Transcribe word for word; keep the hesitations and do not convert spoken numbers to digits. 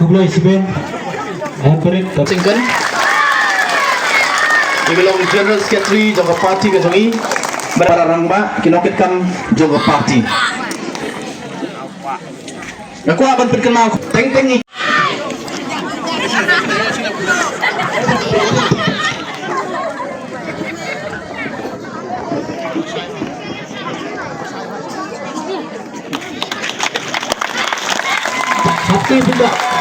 Khublei shibun. Em, Parit, Parit. Singkon. Ngi long General Secretary jong ka party ka jong i. Para rangbah, ki nongkitkam jong ka party. Nga kwah ban pynkynmaw teng teng i. Satu pula.